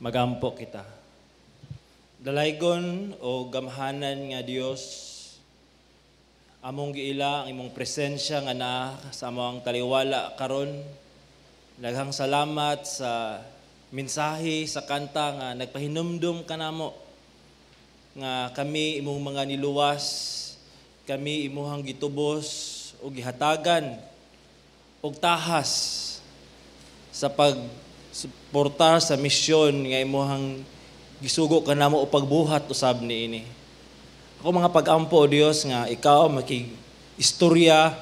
Magampo kita. Dalaygon o gamhanan nga Dios, among giila ang imong presensya nga naa sa among taliwala karon. Daghang salamat sa mensahe sa kanta nga nagpahinumdum kanamo nga kami imong mga niluwas, kami imuhang gitubos o gihatagan og tahas sa pagsuportar sa misyon nga imuhang gisugo kanamo o pagbuhat usab niini. Ako mga pag-ampo, o Dios, nga ikaw makig istorya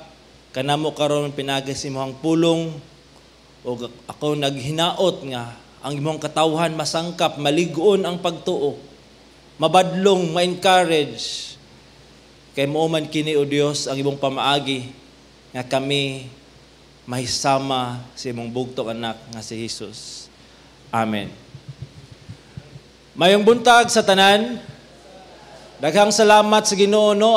kanamo karon pinaagi sa imong pulong, o ako naghinaot nga ang imong katawhan masangkap, malig-on ang pagtuo, mabadlong, ma-encourage kay mao man kini, o Dios, ang imong pamaagi nga kami mahisama sa imong bugtong anak nga si Jesus. Amen. Mayong buntag sa tanan. Daghang salamat sa Ginoo, no.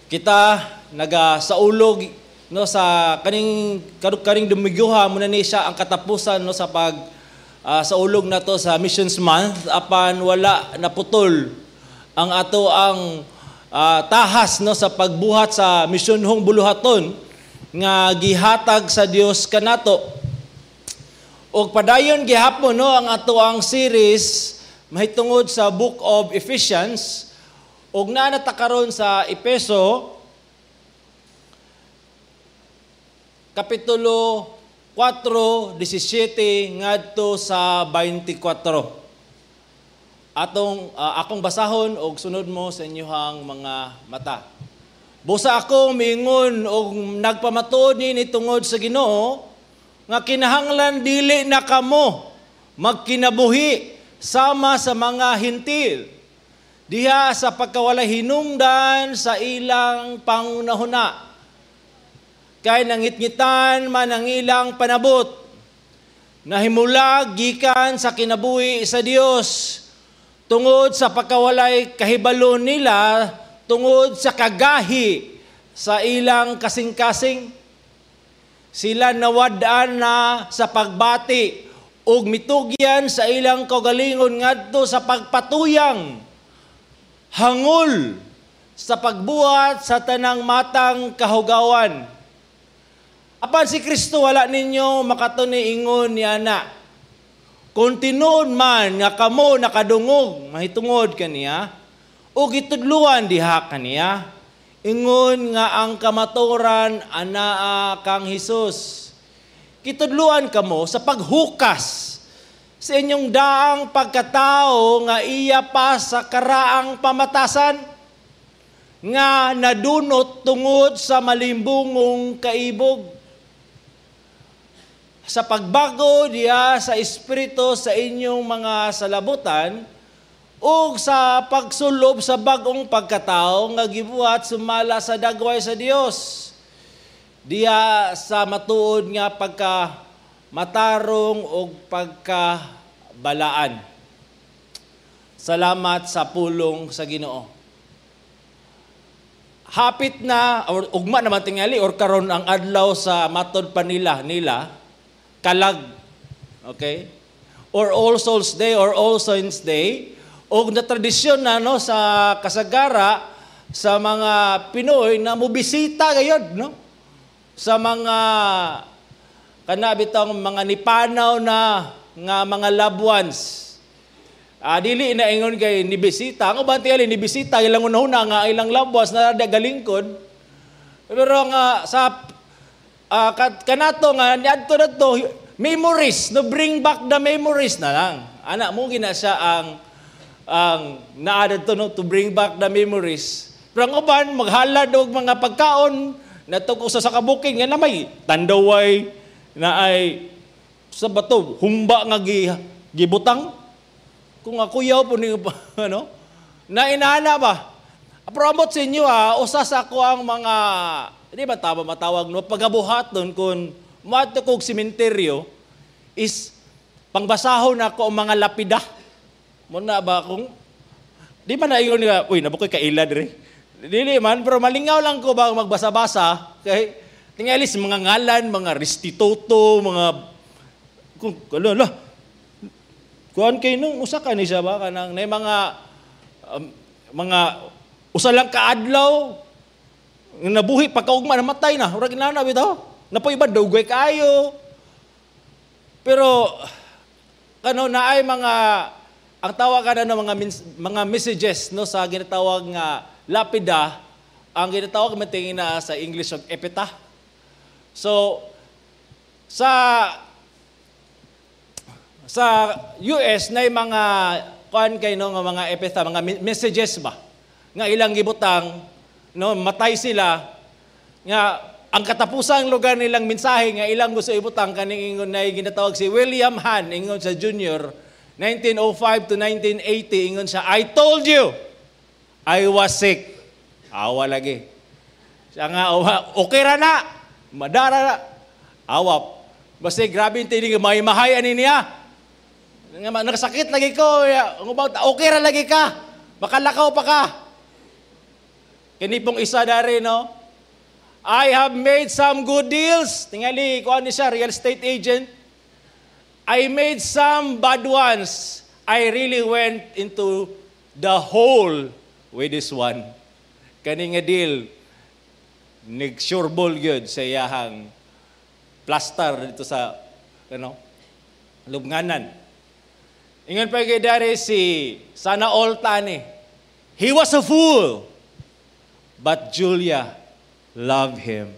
Kita naga saulog, no, sa kaning kaning Domingoha mo na ni siya ang katapusan, no, sa pag saulog nato sa Missions Month, apan wala naputol ang ato ang tahas, no, sa pagbuhat sa misyonhong buluhaton nga gihatag sa Dios kanato. Og padayon gihapon, no, ang ato ang series mahitungod sa Book of Ephesians, ug naa na ta karon sa Epeso kapitulo 4:17 ngadto sa 24. Atong akong basahon og sunod mo sa inyuhang mga mata. Busa ako miingon og nagpamatuod nini tungod sa Ginoo nga kinahanglan dili na kamo magkinabuhi sama sa mga Hentil diha sa pagkawalay hinungdan sa ilang pangunahuna. Kay nangitngitan man ang ilang panabot, nahimulag gikan sa kinabuhi sa Dios tungod sa pagkawalay kahibalo nila, tungod sa kagahi sa ilang kasing-kasing. Sila nawad-an na sa pagbati ug mitugyan sa ilang kaugalingon ngadto sa pagpatuyang hangol sa pagbuhat sa tanang matang kahugawan. Apan si Kristo wala ninyo makatuni ingon niana. Kung tinuod man nga kamo nakadungog mahitungod kaniya o gitudluan diha kaniya, ingon nga ang kamatuoran anaa kang Hesus. Kitudluan kamo sa paghukas sa inyong daang pagkatao nga iya pa sa karaang pamatasan nga nadunot tungod sa malimbungong kaibog. Sa pagbago diha sa espiritu sa inyong mga salabutan ug sa pagsulob sa bag-ong pagkatao nga gibuhat sumala sa dagway sa Dios diha sa matuod nga pagka matarong ug pagkabalaan. Salamat sa pulong sa Ginoo. Hapit na or ugma naman tingali or karon ang adlaw sa matod pa nila kalag, okay? Or All Souls Day or All Saints Day, og na tradisyon na, no, sa kasagara sa mga Pinoy na mobisita gayod, no, sa mga kana bitong mga nipanaw na nga mga loved ones. Dili na ingon kay nibisita. Ang uban tingali nibisita ilang una nga ilang loved ones na galingkod. Pero nga sa kanato nga niadto na to memories, no, bring back the memories na lang. Ana mo gina siya ang naa to, no, to bring back the memories. Pero ang uban maghalad og mga pagkaon natug usa sa kabuking nga na may tandaway na ay sa bato humba nga gibutang kung ako yaw po ni ano na inana ba. Promote sa inyo ha, usa sa ako ang mga di ba tama matawag, no, pagabuhat nun kung moadto kog sementeryo is pangbasahon ako ang mga lapida. Muna ba kung di man na ingon nga, uy, nabukoy kaila dire. Dili man, pero malingaw lang ko ba magbasa-basa kay tingali sa mga ngalan, mga restituto, mga kung ala, ala. Kuan kay nung usa ka ni siya ba, kanang nay mga usa lang kaadlaw nabuhi, pagkaugma namatay na. Murag inana bitaw. Napoy ba dugay kaayo. Pero kano naay mga ang tawag kana ng mga messages, no, sa ginatawag nga lapida, ang ginatawag man tingin na sa English og epitaph. So sa US na mga kuan kay, no, nga mga epitaph, mga messages ba nga ilang gibutang, no, matay sila nga ang katapusang lugar nilang mensahe nga ilang gusto ibutang, kaning ingon na ginatawag si William Hahn, ingon sa Junior, 1905 to 1980, ingon siya, "I told you I was sick." Awa lagi siya nga, okay ra na, madara na, awap basta grabe yung tinig, may mahay ani niya nga nakasakit lagi ko ya, okay ra lagi ka, makalakaw pa ka. Kini pong isa dari, no, "I have made some good deals." Tingali, kuan ni siya, real estate agent. "I made some bad ones. I really went into the hole with this one." Kani nga deal, nag-sureball gyud sa iyahang plaster dito sa ano, lubnganan. Ingon pa kay dari si Sana All Tani. "He was a fool, but Julia loved him."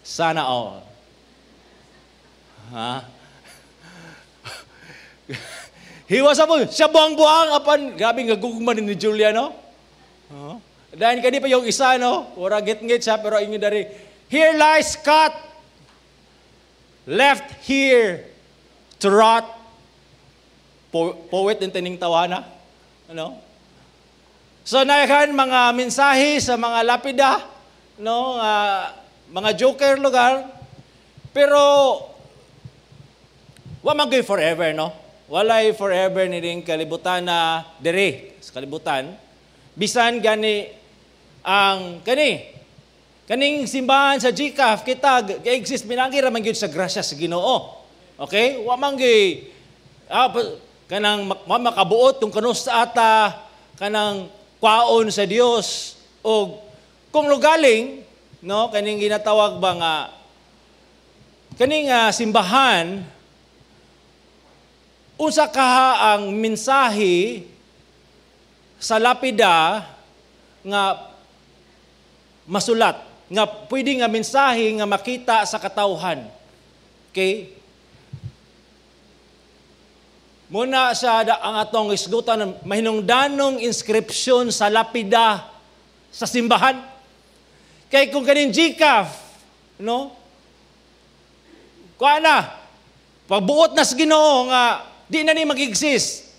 Sana all. Ha? He was a fool. Siya buang-buang apan grabe nga gugma ni Julia, no? Huh? Dahil kani pa yung isa, no? Ora gitngit siya pero ingon dari, "Here lies Scott, left here to rot." Poet din tining tawana. Ano? So naikan mga mensahe sa mga lapida, no, mga joker lugar. Pero wa man gyud forever, no? Walay forever ni ring kalibutan na dire sa kalibutan. Bisan gani ang kaning simbahan sa GCAF, kita ga-exist minangi ra man gyud sa grasya sa Ginoo. Okay? Wa man gyud kanang makabuot tung kanus ata kanang kwaon sa Dios og kung lugaling, no, kaning ginatawag ba nga kaning simbahan, unsa kaha ang mensahe sa lapida nga masulat nga pwede nga mensahe nga makita sa katawhan? Okay, muna sa ang atong isgutan ng mahinungdanong inscription sa lapida sa simbahan. Kay kung kaning GCAF, no? Kuha na, pagbuot na sa Ginoo nga di na ni mag-exist.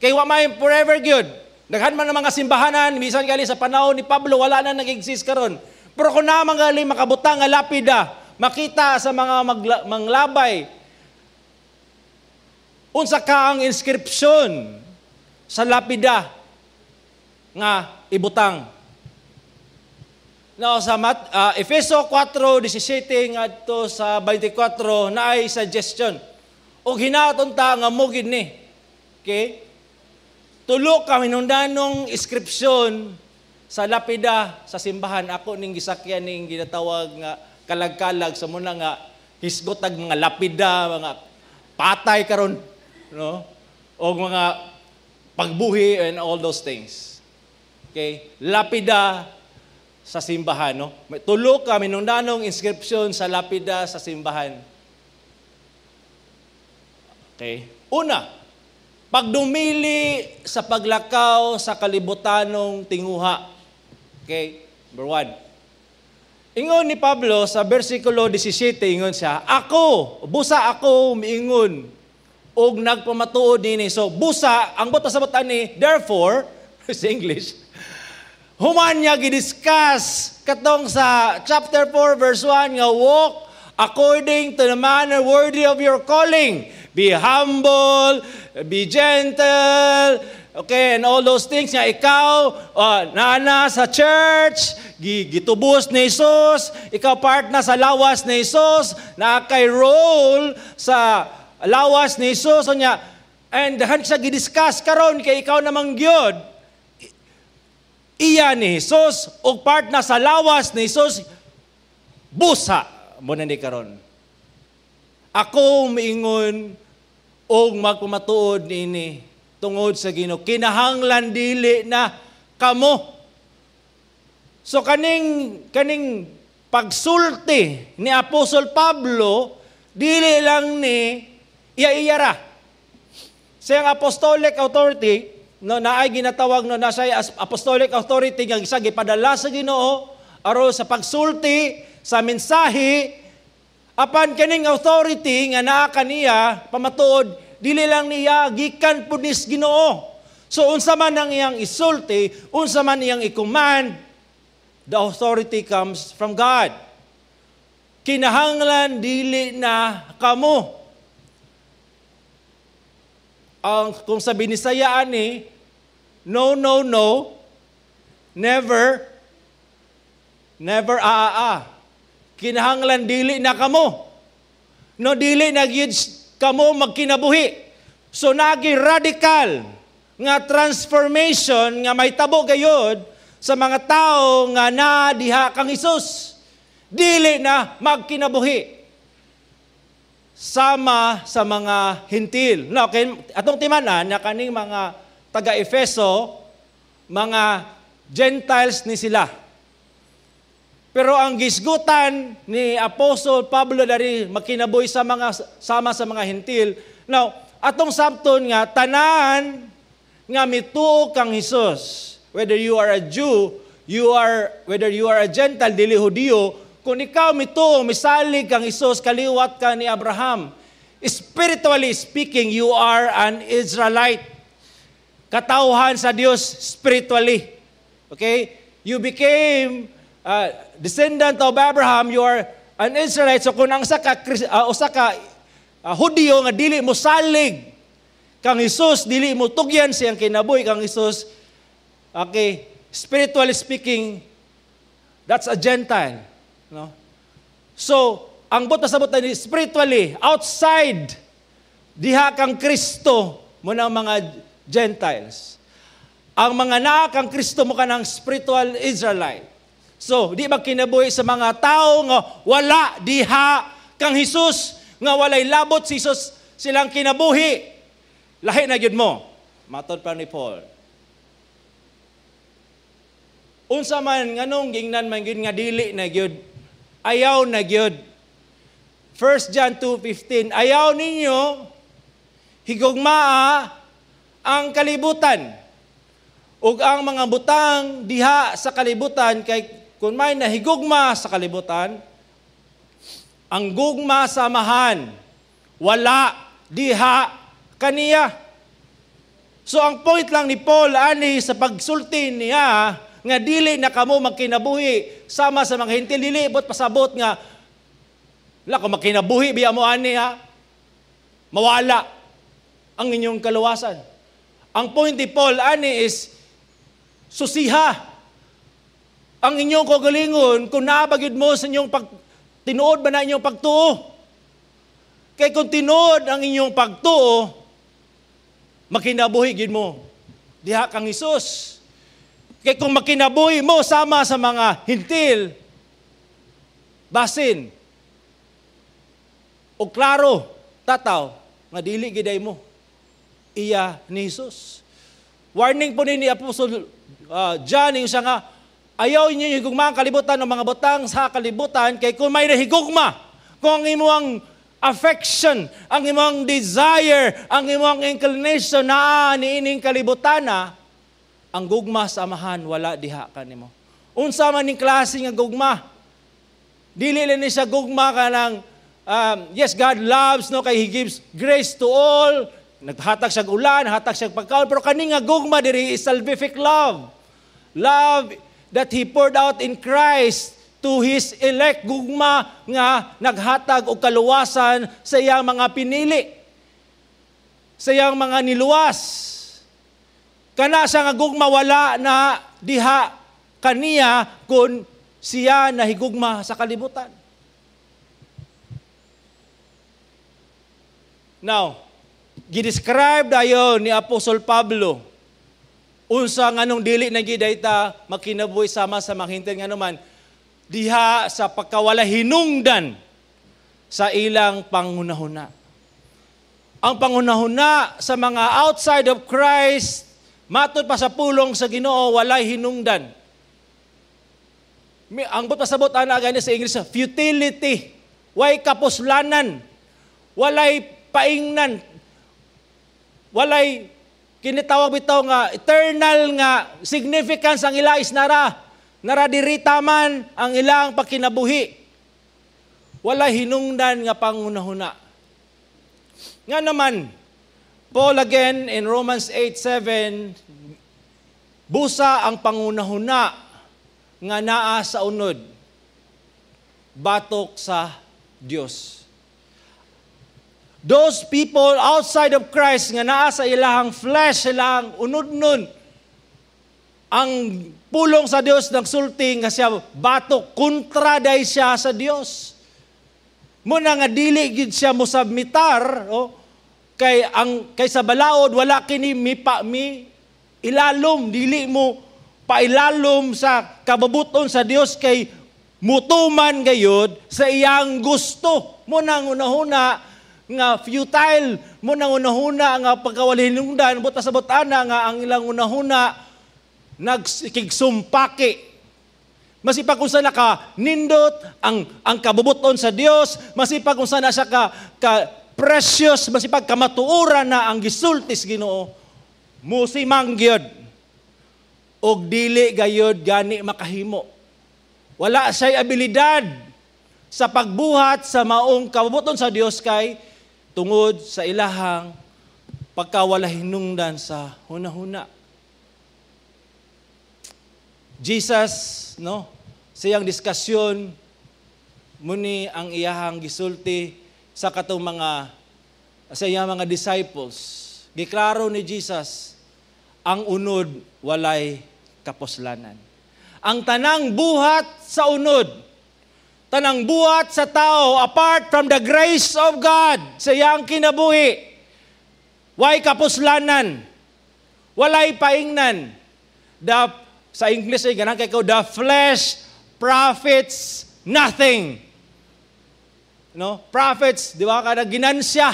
Kay wa may forever good. Daghan man ang mga simbahanan, bisan gali sa panahon ni Pablo, wala na nag-exist karon. Pero kung naa man gali makabutang nga lapida, makita sa mga manglabay, unsa ka ang inscription sa lapida nga ibutang? Now sa Efeso 4:17 ngadto sa 24 naay suggestion. Og hinaton ta nga mo gid ni. Okay? Tulo ka hinungdanong inscription sa lapida sa simbahan. Ako ning gisakyan ning ginatawag nga kalag-kalag sa muna nga hisgot ag mga lapida, mga patay karon, no? O mga pagbuhi and all those things. Okay? Lapida sa simbahan, no? May tulo ka minungdanong inscription sa lapida sa simbahan. Okay? Una, pagdumili sa paglakaw sa kalibutanong tinguha. Okay? Number 1. Ingon ni Pablo sa versikulo 17, ingon siya, "Ako, busa ako miingon, og nagpamatuod nini." So, busa, ang buta sa ni, therefore, sa English, human niya gidiscuss katong sa chapter 4 verse 1 nga walk according to the manner worthy of your calling. Be humble, be gentle, okay, and all those things nga ikaw naana sa church, gitubos ni Jesus, ikaw part na sa lawas ni Jesus, naa kay role sa lawas ni Jesus. So niya, And daghan siya gidiscuss karon kay ikaw namang gyud iya ni Jesus og part na sa lawas ni Jesus, busa mo na ni karon. Ako miingon og magpamatuod niini tungod sa Ginoo, kinahanglan dili na kamo. So kaning pagsulti ni Apostol Pablo, dili lang ni iya-iya ra. Sa iyang apostolic authority, no, naay ginatawag, no, nasa apostolic authority nga isa gipadala sa Ginoo aron sa pagsulti sa mensahe. Apan kaning authority nga naa kaniya, pamatuod, dili lang niya, gikan pud nis Ginoo. So unsa man ang iyang isulti, unsa man iyang i-command, the authority comes from God. Kinahanglan dili na kamo. Ang kung sa Binisayaan ni, no, no, no, never, never, ah, ah, ah. Kinahanglan dili na kamo. No, dili na gyud kamo magkinabuhi. So nagi radical nga transformation nga may tabo gayod sa mga tao nga naa diha kang Hesus. Dili na magkinabuhi sama sa mga Hentil. No, okay, atong timanan na kaning mga taga-Efeso, mga Gentiles ni sila. Pero ang gisgutan ni Apostol Pablo dari makinabuhi sa mga sama sa mga Hentil. Now, atong sabton nga tanan nga mituo kang Hesus, whether you are a Jew, you are whether you are a Gentile, dili Hudiyo, kung ikaw mituo, misalig kang Hesus, kaliwat ka ni Abraham. Spiritually speaking, you are an Israelite. Katawhan sa Dios spiritually. Okay? You became descendant of Abraham, you are an Israelite. So kung ang usa ka Hudiyo nga dili mo salig kang Hesus, dili mo tugyan siyang kinabuhi kang Hesus, okay, spiritually speaking, that's a Gentile. No? So, ang buot pasabot ni spiritually, outside diha kang Kristo mo ng mga Gentiles. Ang mga naa kang Kristo mo kanang spiritual Israelite. So, di ba kinabuhi sa mga tao nga wala diha kang Hesus, nga walay labot si Hesus silang kinabuhi? Lahi na gyud mo. Matod pa ni Paul. Unsa man, nganong gingnan man gyud nga dili na gyud? Ayaw na gyud. 1 John 2:15, "Ayaw ninyo higugmaa ang kalibutan ug ang mga butang diha sa kalibutan, kay kung may nahigugma sa kalibutan, ang gugma sa Amahan wala diha kaniya." So ang point lang ni Paul ani sa pagsulti niya nga dili na kamo magkinabuhi sama sa mga Hentil, dili bot pasabot nga la kung magkinabuhi biya mo ani ha, mawala ang inyong kaluwasan. Ang point ni Paul ani is susiha ang inyong kaugalingon kung naa ba gyud mo sa inyong pag tinuod ba na inyong pagtuo. Kay kung tinuod ang inyong pagtuo, makinabuhi gyud mo diha kang Hesus. Kay kung makinabuhi mo sama sa mga Hentil, basin o klaro tataw nga dili giday mo iya ni Jesus. Warning po ni Apostol John, yung siya nga, ayaw ninyo higugma ang kalibutan ng mga butang sa kalibutan, kay kung may nahigugma, kung ang imong affection, ang imong desire, ang imong inclination na niining kalibutan na, ang gugma sa Amahan wala diha kanimo. Unsa man ning klase nga gugma? Dili lang ni siya gugma kanang yes, God loves, no, kay He gives grace to all. Naghatag siya ulan, hatag siya pagkaon, pero kani nga gugma diri is salvific love. Love that He poured out in Christ to His elect, gugma nga naghatag og kaluwasan sa iyang mga pinili, sa iyang mga niluwas. Kana siya nga gugma wala na diha kaniya kung siya nahigugma sa kalibutan. Now, Gidescribe dayon ni Apostol Pablo unsa nganong dili na gyud ta makinabuhi sama sa mga Hentil, nganuman diha sa pagkawala hinungdan sa ilang panghunahuna. Ang panghunahuna sa mga outside of Christ, matod pa sa pulong sa Ginoo, walay hinungdan. Ang buot pasabot ana gani sa English, futility. Way kapuslanan. Walay paingnan. Walay kinitawag bitaw nga eternal nga significance ang ila is nara. Nara diri taman ang ilang pagkinabuhi. Walay hinungdan nga pangunahuna. Nga naman, Paul again in Romans 8:7, busa ang pangunahuna nga naa sa unod, batok sa Dios. Those people outside of Christ nga naa sa ilahang flesh, ilahang unod nun, ang pulong sa Dios nagsulti nga siya batok, kontra day siya sa Dios. Muna nga dili gid siya mosubmitar, oh, kay ang kay sa balaod wala kini mi pa mi ilalom, dili mo pailalom sa kababuton sa Dios kay mutuman gayud sa iyang gusto. Mo nang unahuna nga futile, mo nang unahuna nga pagkawala hinungdan, buta sa butana nga ang ilang unahuna nagkigsumpaki. Masipag kung saan ka nindot ang kabubuton sa Dios, masipag kung saan siya ka precious, masipag kamatuoran na ang gisultis Ginoo, musimang gyud og dili gayod gani makahimo. Wala siya'y abilidad sa pagbuhat sa maong kabubuton sa Dios kay tungod sa ilahang pagkawala hinungdan sa hunahuna. Jesus, no, siyang diskusyon muni ang iyahang gisulti sa katong mga sa iyang mga disciples. Giklaro ni Jesus, ang unod walay kapuslanan. Ang tanang buhat sa unod, tanang buhat sa tao apart from the grace of God sa iyang kinabuhi, way kapuslanan, walay paingnan. Sa English ay ganang kay ko, "The flesh profits nothing." No? Profits, di ba? Kada ginansya.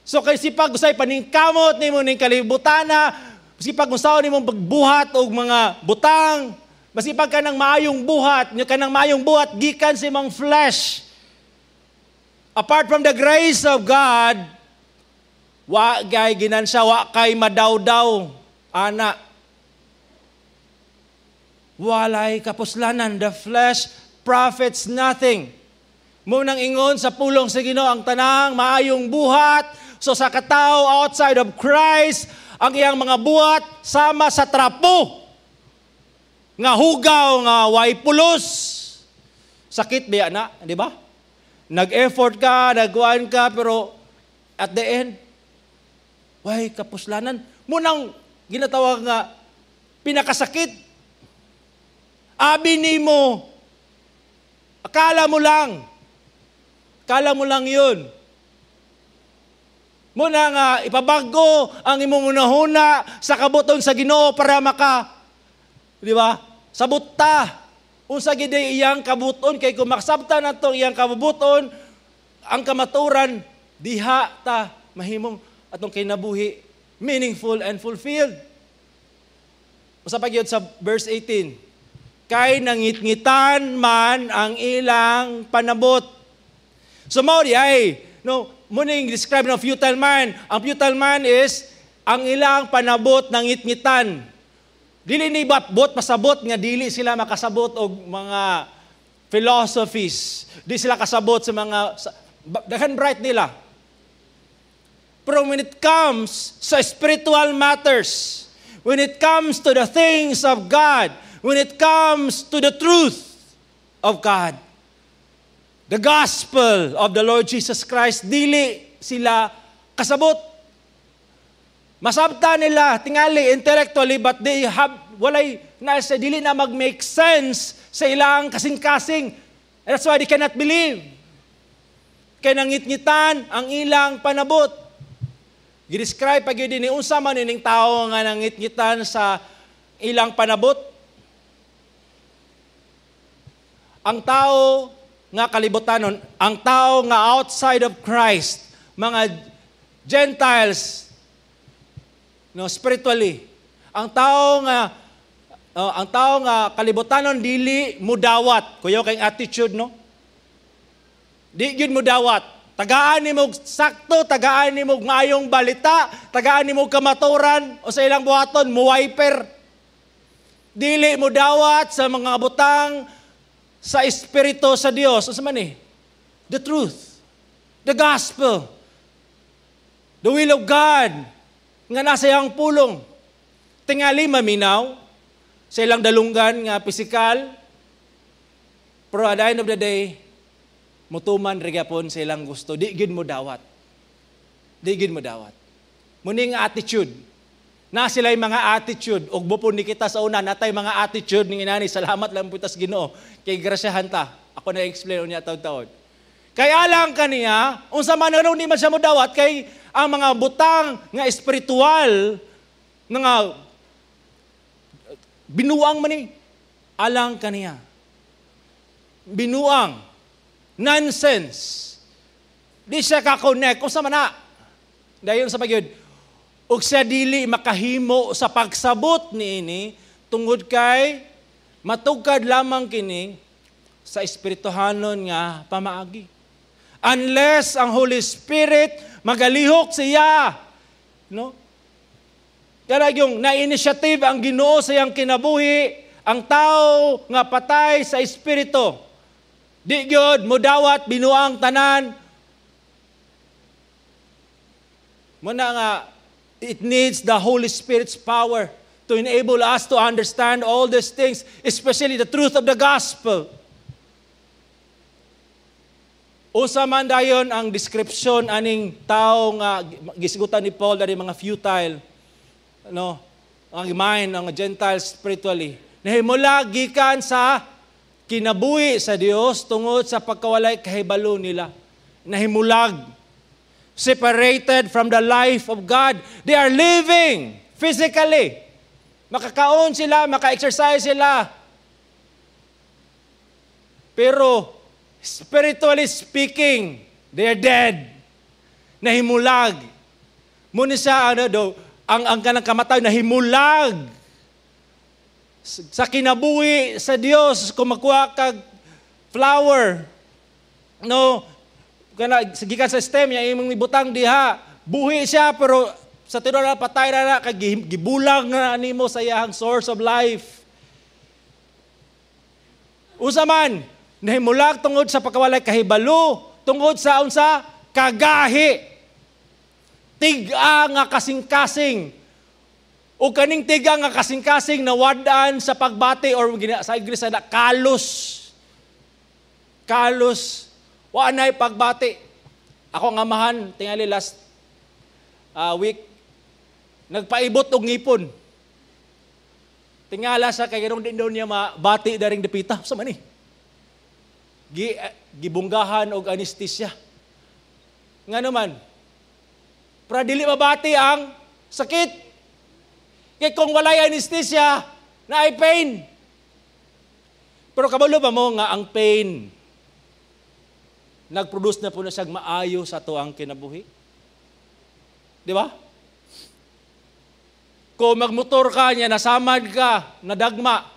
So kay sipag usay paningkamot nimo ning kalibutana, sipag usaw nimo pagbuhat og mga butang, masipag ka ng maayong buhat, nya kanang maayong buhat gikan sa imong flesh. Apart from the grace of God, wa kay ginansya, wa kay madawdaw ana. Walay kapuslanan, the flesh profits nothing. Mo nang ingon sa pulong sa Ginoo, ang tanang maayong buhat so sa katao outside of Christ, ang iyang mga buhat sama sa trapo nga hugaw nga way pulos. Sakit biya na, di ba? Nag-effort ka, nagkuan ka, pero at the end, way kapuslanan. Munang ginatawag nga pinakasakit. Abi nimo, akala mo lang. Akala mo lang yun. Muna nga ipabago ang imong unahuna sa kabuton sa Ginoo para maka, di ba? Sabot ta. Unsa gid iyang kabuton, kay kung makasabta nato iyang kabuton, ang kamaturan diha ta mahimong atong kinabuhi meaningful and fulfilled. Usa pa gyud sa verse 18. Kay nangitngitan man ang ilang panabot. So mao di ay, no, mo ning describe ng futile man. Ang futile man is ang ilang panabot nangitngitan. Dili ni bot pasabot nga dili sila makasabot og mga philosophies. Di sila kasabot sa mga daghan bright nila. Pero when it comes sa spiritual matters, when it comes to the things of God, when it comes to the truth of God, the gospel of the Lord Jesus Christ, dili sila kasabot. Masabta nila tingali intellectually, but they have walay na sa dili na mag-make sense sa ilang kasing-kasing. And that's why they cannot believe. Kay nangitngitan ang ilang panabot. Gi-describe pa gyud ni unsa man ining tawo nga nangitngitan sa ilang panabot. Ang tao nga kalibutanon, ang tao nga outside of Christ, mga Gentiles, no, spiritually. Ang tao nga kalibutanon dili mudawat. Kuyaw kay attitude, no? Di gyud mudawat. Tagaan nimo sakto, tagaan nimo maayong balita, tagaan nimo kamaturan o sa ilang buhaton muwiper. Dili mo dawat sa mga butang sa espiritu sa Dios. Unsa man ni? The truth. The gospel. The will of God nga nasa iyang pulong. Tingali maminaw sa ilang dalunggan nga pisikal, pero at the end of the day, mutuman ra gyapon sa ilang gusto. Di gid mo dawat. Di gid mo dawat. Muni nga attitude. Na sila mga attitude. Og bupon ni kita sa una, natay mga attitude ning inani. Salamat lang po tas Ginoo. Kay grasyahan ta. Ako na explain unya taon-taon. Kay alang kaniya, unsa man di man siya mo dawat kay ang mga butang nga espiritual nga binuang man ni alang kaniya. Binuang. Nonsense. Di siya ka-connect. Unsa man na? Dayon sa pagyud. Ug siya dili makahimo sa pagsabot niini tungod kay matugkad lamang kini sa espirituhanon nga pamaagi. Unless ang Holy Spirit magalihok siya, no? Kaya yung na-initiative ang Ginoo sa iyang kinabuhi, ang tao nga patay sa espiritu. Di gyud mudawat binuang tanan. Muna nga it needs the Holy Spirit's power to enable us to understand all these things, especially the truth of the gospel. Usa man dayon ang description aning tao nga gisgutan ni Paul dari mga futile, no, ang mind ang Gentiles spiritually. Nahimula gikan sa kinabuhi sa Dios tungod sa pagkawalay kahibalo nila. Nahimulag, separated from the life of God. They are living physically. Makakaon sila, maka-exercise sila. Pero spiritually speaking, they are dead. Nahimulag. Muna siya, ano do, ang kanang kamatay, nahimulag sa kinabuhi sa Dios. Kung makuha kag flower, no, kana gikan sa stem niya imong ibutang diha, buhi siya, pero sa tinuod na patay na na kay gibulang na nimo sa iyang source of life. Usa man, nahimulag tungod sa pagkawalay kahibalo, tungod sa unsa kagahi. Tig-a nga kasing-kasing. O kaning tiga nga kasing-kasing nawad-an sa pagbati or sa Ingles na kalos. Kalos. Wa nay pagbati. Ako nga amahan tingali last week nagpaibot og ngipon. Tingala sa kay di daw niya mabati daring dapita sa man ni. Gibunggahan og anesthesia. Nga naman, para dili mabati ang sakit. Kay kung walay anesthesia, naay pain. Pero kabalo ba mo nga ang pain nag-produce na po na siyang maayo sa atuang kinabuhi? Di ba? Kung magmotor ka niya, nasamad ka, nadagma,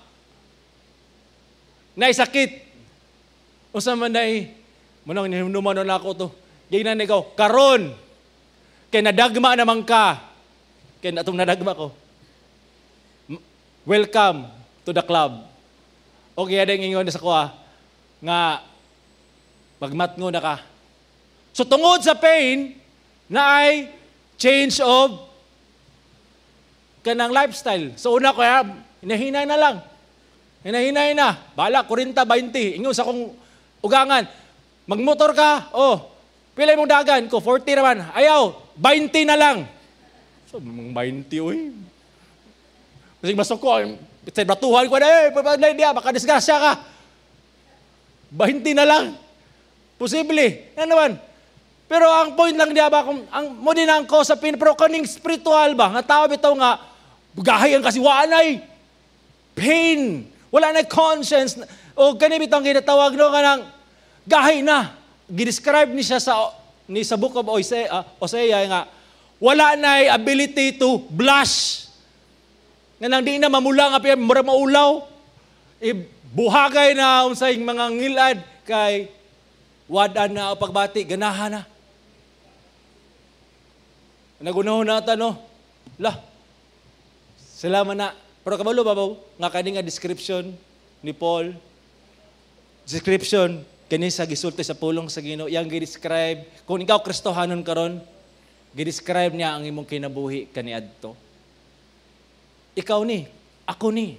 naisakit, unsa man nay, munang hinumduman na ako to, gignan ikaw, karon, kay nadagma naman ka, kay natong nadagma ko, welcome to the club. O kaya din ingon sa kuha, nga magmatngo na ka. So tungod sa pain, na ay change of kanang lifestyle. So una ko, hinahinay na lang. Hinahinay na. Bala, 40, 20. Ingon sa kong ugangan. Magmotor ka, oh, pila mong dagan ko, 40 naman. Ayaw, 20 na lang. So, mga 20, uy. Kasi masuko, sa batuhan ko na, eh, diya, baka disgrasya ka. 20 na lang. Posible. Ano naman? Pero ang point lang diya ba, kung ang mo din ang cause sa pain, pero kaning spiritual ba, nga tao bitaw nga, gahi ang kasi wala na'y pain, wala na'y conscience, o kani bitong ginatawag no, kanang gahi na. Gidescribe ni siya sa Book of Hosea nga, wala na'y ability to blush. Nga nang di na mamula nga piya, mura maulaw. Buhagay na unsay mga ngilad kay wad-an na o pagbati, ganahan na. Nagunahon na ata, no? La, sila man na. Pero kabalo ba, nga kani nga description ni Paul, description, kani sa gisulti sa pulong sa Ginoo, iyang gi-describe, kung ikaw Kristohanon karon, gi-describe niya ang imong kinabuhi kaniadto. Ikaw ni, ako ni.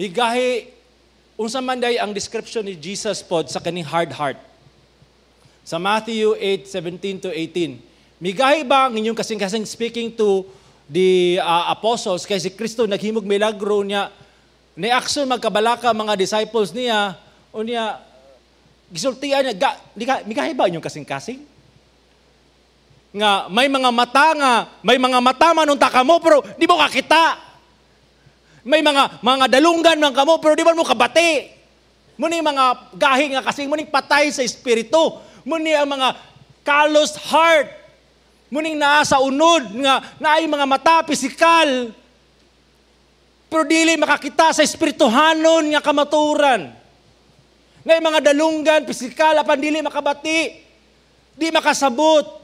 Migahi, unsa man day ang description ni Jesus pod sa kaning hard heart. Sa Matthew 8:17 to 18. Migahi ba ang inyong kasing-kasing, speaking to the apostles, kay si Kristo naghimog milagro niya, ni action magkabalaka mga disciples niya, o niya, gisultian niya, migahi ba inyong kasing-kasing? Nga may mga mata nga, may mga mata man unta kamo, pero di mo kakita. May mga dalunggan man kamo, pero di man mo kabati. Muni mga gahi nga kasing, muni patay sa espiritu. Muni ang mga callous heart. Muning naa sa unod nga naay mga mata pisikal. Pero dili makakita sa espirituhanon nga kamaturan. Ngay mga dalunggan pisikal apan dili makabati. Di makasabot.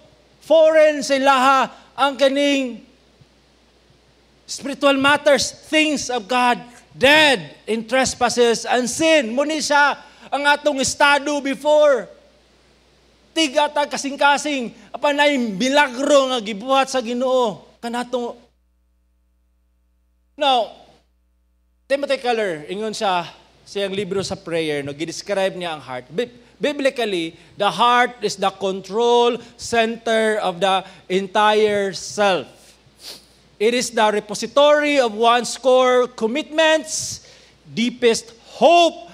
Foreign sa ilaha ang kaning spiritual matters, things of God, dead in trespasses and sin. Muni siya ang atong estado before. Tiga ta kasing-kasing, apan ay milagro nga gibuhat sa Ginoo. Kanatong. Now, Timothy Keller, ingon siya sa iyang libro sa prayer, no, gidescribe niya ang heart. Biblically, the heart is the control center of the entire self. It is the repository of one's core commitments, deepest hope,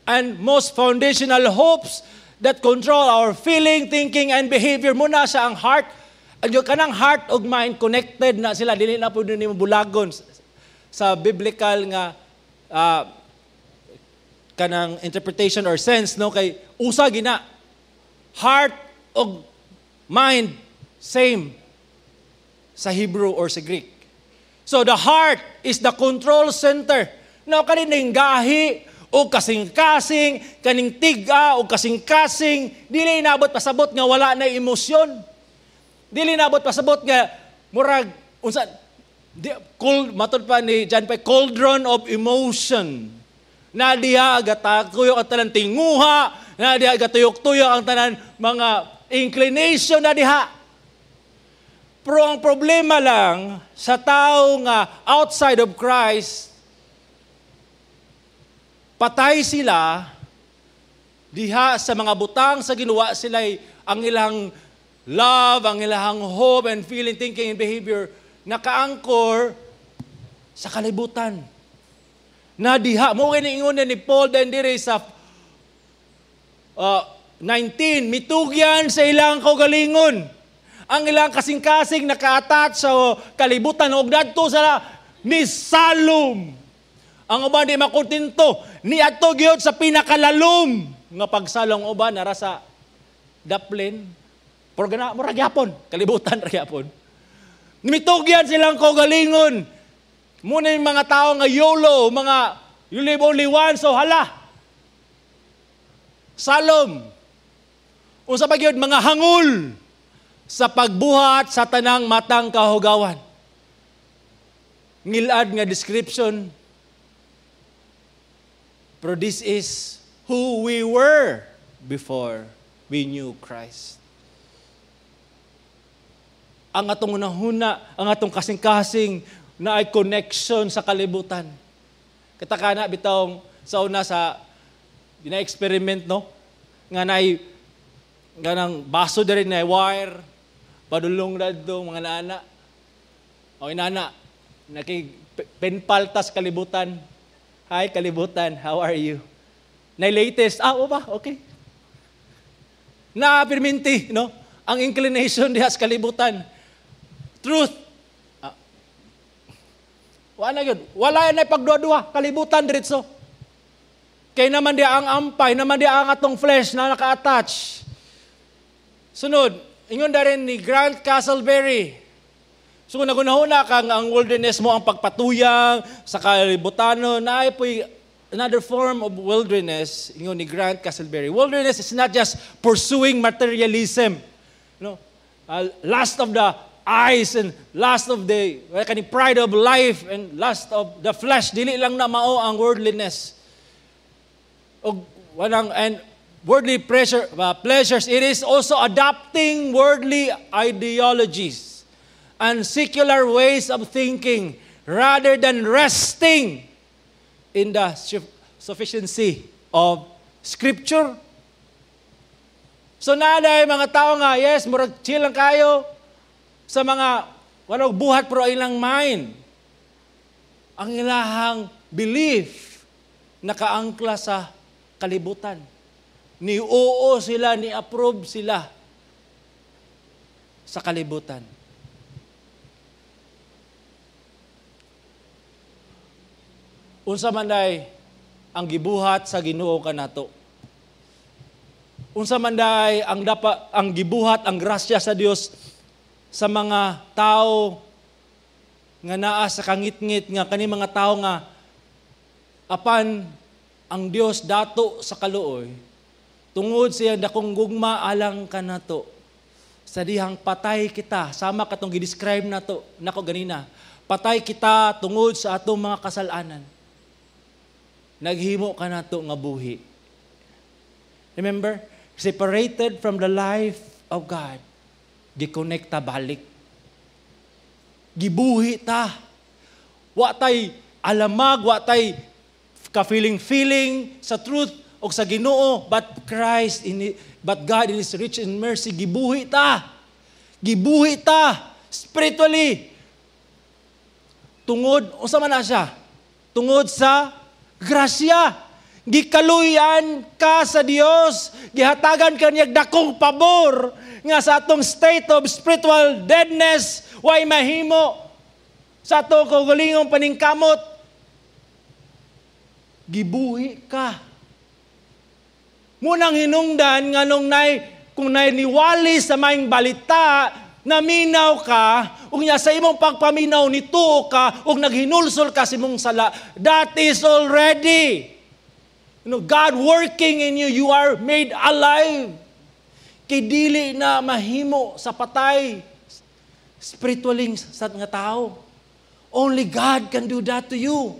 and most foundational hopes that control our feeling, thinking, and behavior. Muna siya ang heart. Ang kanang heart ug mind connected na sila. Dili na po nimo bulagon sa biblical nga kanang interpretation or sense, no, kay usa gina heart ug mind same sa Hebrew or sa Greek. So the heart is the control center. Now kaning gahi o kasing-kasing, kaning tiga o kasing-kasing, dili nabot pasabot nga wala na emosyon. Dili nabot pasabot nga murag unsa di, cold, matod pa ni John Pike, cauldron of emotion. Na diha gatuyok ang tanan tinguha, na diha gatuyok-tuyok ang tanan mga inclination na diha. Pero ang problema lang sa tao nga outside of Christ, patay sila diha sa mga butang sa Ginoo, sila ang ilang love, ang ilang hope and feeling, thinking and behavior nakaangkor sa kalibutan. Na diha, mo ingon ni Paul din diri sa 19, mitugyan sa ilang kaugalingon. Ang ilang kasing-kasing naka-attach sa kalibutan og dadto sa ni Salom. Ang uban di makontento, niadto gyud sa pinakalalom nga pagsalong uban nara sa daplin. Pero gana mura gyapon, kalibutan ra gyapon. Mitugyan silang kaugalingon. Muna yung mga tao nga YOLO, mga you live only once, so hala. Salom. Unsa pa gyud mga hangul sa pagbuhat sa tanang matang kahugawan. Ngilad nga description. Pero this is who we were before we knew Christ. Ang atong unahuna, ang atong kasing-kasing na ay connection sa kalibutan. Katakana bitawng sa una sa gina-experiment, no? Nga naay ganang baso diri na wire padulong dadto mga nana. O inana naki penpal tas kalibutan. Hi kalibutan, how are you? Na latest, o ba? Okay. Na pirminti, no? Ang inclination diha sa kalibutan. Truth. Wala yun. Wala na pagduwa-duwa. Kalibutan diretso. Kay naman diha ang ampay, naman diha ang atong flesh na naka-attach. Sunod, ingon da rin ni Grant Castleberry. So kung nagunahuna kang ang wilderness mo ang pagpatuyang sa kalibutanon, na ay po'y another form of wilderness, ingon ni Grant Castleberry. Wilderness is not just pursuing materialism. No? Lust of the eyes and lust of the kani pride of life and lust of the flesh. Dili lang na mao ang worldliness. Og walang and worldly pleasures. It is also adopting worldly ideologies and secular ways of thinking rather than resting in the sufficiency of Scripture. So naday mga tao nga, yes, murag chill lang kayo sa mga walang buhat pero ilang mind. Ang ilahang belief nakaangkla sa kalibutan. Ni oo sila, ni approve sila sa kalibutan. Unsa man day ang gibuhat sa Ginoo kanato? Unsa man day ang dapat ang gibuhat ang grasya sa Dios sa mga tao nga naa sa kangitngit, nga kani mga tao nga apan ang Dios dato sa kaluoy tungod siya dakong gugma alang kanato sa dihang patay kita, sama katong gi-describe nato nako ganina, patay kita tungod sa atong mga kasalanan, naghimo kanato nga buhi. Remember, separated from the life of God, gikonekta balik. Gibuhi ta. Wa tay alamag, wa tay ka-feeling-feeling sa truth o sa Ginoo, but Christ in but God in His rich in mercy, gibuhi ta. Gibuhi ta spiritually. Tungod unsa man na siya? Tungod sa grasya. Gikaluyan ka sa Dios, gihatagan ka niya dakong pabor nga sa atong state of spiritual deadness way mahimo sa atong kaugalingong paningkamot. Gibuhi ka. Munang hinungdan nga nung nay kung nay niwali sa maayong balita, naminaw ka, ug nya sa imong pagpaminaw nituo ka ug naghinulsol ka sa imong sala, that is already, you know, God working in you, you are made alive. Kay dili na mahimo sa patay spiritually sa nga tao. Only God can do that to you.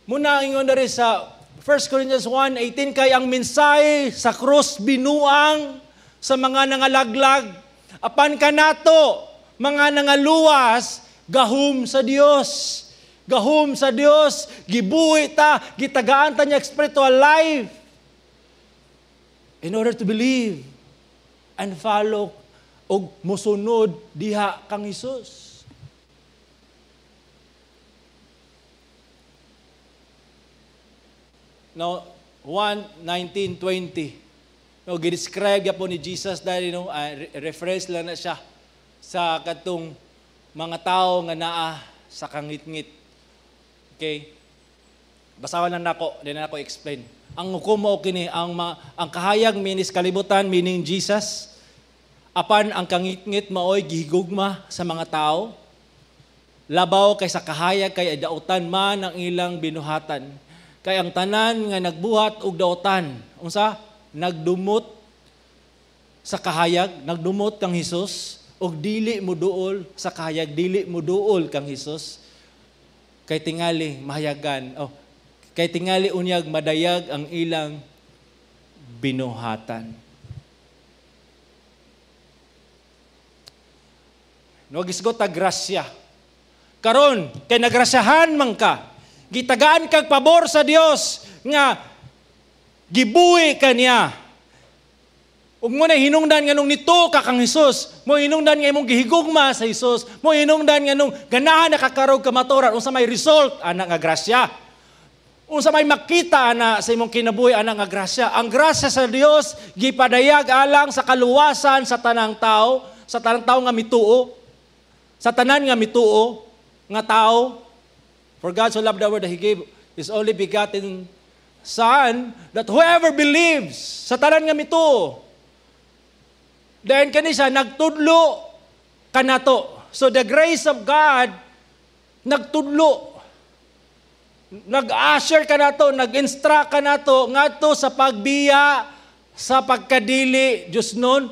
Muna ingon diri sa 1 Corinthians 1:18, kay ang mensahe sa krus binuang sa mga nangalaglag, apan kanato mga nangaluwas, gahum sa Dios. Gahum sa Dios, gibuhi ta, gitagaan ta niya spiritual life in order to believe and follow og mosunod diha kang Hesus. Now, 1:19-20. No, gi-describe gyapon ni Jesus dahil no, reference lang na siya sa katong mga tao nga naa sa kangitngit. Okay? Basahon lang nako, di na nako explain. Ang hukom mao kini ang kahayag means kalibutan, meaning Jesus. Apan ang kangitngit maoy gihigugma sa mga tao. Labaw kay sa kahayag kay dautan man ang ilang binuhatan. Kay ang tanan nga nagbuhat og dautan, unsa? Nagdumot sa kahayag, nagdumot kang Hesus og dili mo duol sa kahayag, dili mo duol kang Hesus. Kay tingali mahayagan, oh, kay tingali unyag madayag ang ilang binuhatan. No gisgot ta grasya. Karon kay nagrasyahan man ka, gitagaan kag pabor sa Dios nga gibuhi ka niya. Ug mo na hinungdan nganong nito ka kang Hesus, mo hinungdan nga imong gihigugma sa Hesus, mo hinungdan nganong ganahan nakakarog kamatuoran, unsa may result ana nga grasya? Unsa may makita ana sa imong kinabuhi ana nga grasya? Ang grasya sa Dios gipadayag alang sa kaluwasan sa tanang tao, sa tanang tao nga mituo, sa tanan nga mituo nga tao. For God so loved the world that He gave His only begotten Son, that whoever believes, sa tanan nga mituo. Then kani siya nagtudlo kanato. So the grace of God nagtudlo. Nag-usher kanato, nag-instruct kanato ngadto sa pagbiya sa pagkadili Diyos nun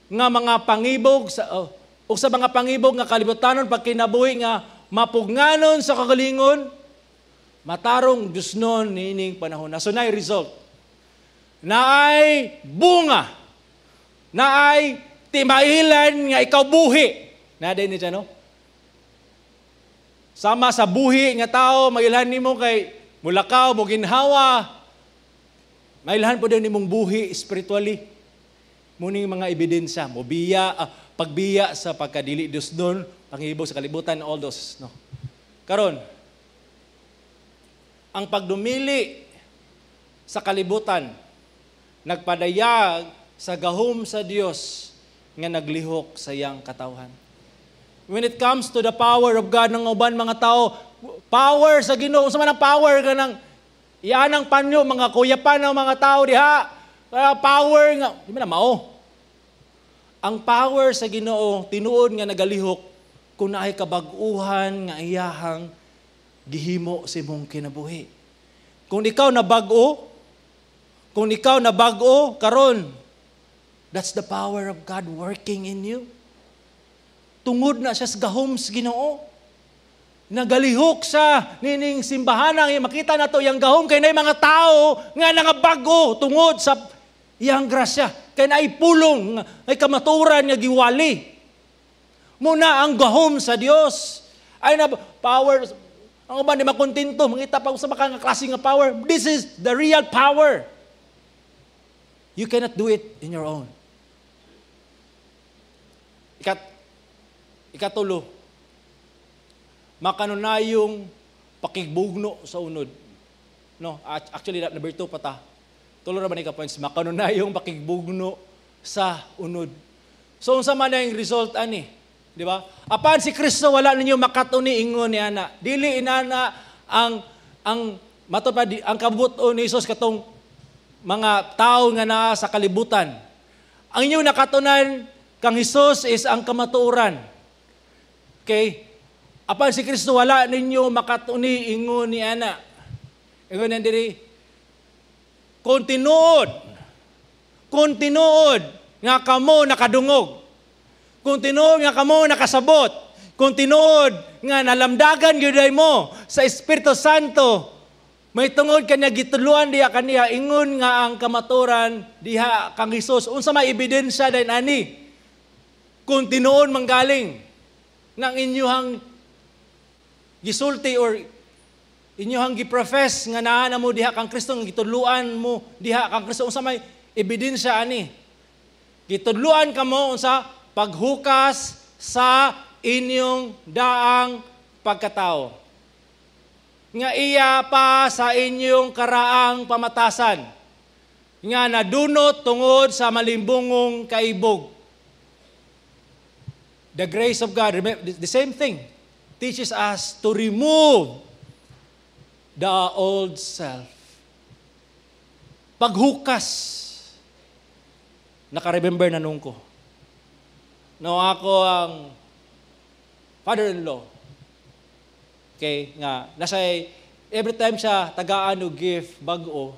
nga mga pangibog sa oh, o sa mga pangibog nga kalibutanon, pagkinabuhi nga mapugnganon sa kagalingon, matarong Diyos nun niining panahon na. So naay result. Naay bunga. Naay timailan nga ikaw buhi. Na din ni siya, no? Sama sa buhi nga tao, mailhan nimo kay mulakaw, mo ginhawa. Mailhan po din nimong buhi spiritually. Muning mga ebidensya, mo biya, pagbiya sa pagkadili Diyos doon, pangibog sa kalibutan, all those. No? Karon, ang pagdumili sa kalibutan, nagpadayag sa gahom sa Dios nga naglihok sa iyang katawhan. When it comes to the power of God ng uban mga tao, power sa Ginoo, unsa man ang power kanang iyanang panyo, mga kuyapan ng mga tao diha, power nga, di man na mao. Ang power sa Ginoo tinuod nga nagalihok kung naay kabag-uhan nga iyahang gihimo sa imong kinabuhi. Kung ikaw na bag-o karon, that's the power of God working in you. Tungod na siya sa gahom sa Ginoo. Nagalihok sa nining simbahan ang makita nato yang gahom kay nay mga tao nga nangabag-o tungod sa iyang grasya. Kay naay pulong, ay kamaturan nga giwali. Muna ang gahom sa Dios. Ay na power ang uban di makontento, mangita pa sa maka nga klase nga power. This is the real power. You cannot do it in your own. Ikatulo, makanunayong pakigbugno sa unod. No, actually number 2 pa ta. Tulo ra ba ni ka points? Makanunayong pakigbugno sa unod. So unsa man ang result ani? Di ba? Apan si Kristo wala ninyo makatuni, ingon ni ana. Dili inana ang mato pa di, ang kabut-on ni Jesus katong mga tao nga naa sa kalibutan. Ang inyong nakatunan kang Hesus is ang kamatuoran. Okay? Apan si Kristo wala ninyo makatuni, ingon ni ana. Ingon ni diri, kung tinuod nga kamo nakadungog, kung tinuod nga kamo nakasabot, kung tinuod nga nalamdagan gyud mo sa Espiritu Santo, may tungod kanya gituluan diha kaniya, ingon nga ang kamaturan diha kang Hesus. Unsa may ebidensya din ani? Kung tinuod manggaling ng inyuhang gisulti or inyuhang giprofess nga naa na mo diha kang Kristo, nga gitudluan mo diha kang Kristo, unsa may ebidensya ani? Gitudluan kamo unsa? Paghukas sa inyong daang pagkatao nga iya pa sa inyong karaang pamatasan nga nadunot tungod sa malimbungong kaibog. The grace of God, remember, the same thing, teaches us to remove the old self. Paghukas. Naka-remember na nung ko. No, ako ang father-in-law. Okay, nga, nasa every time siya tagaan og gift, bag-o,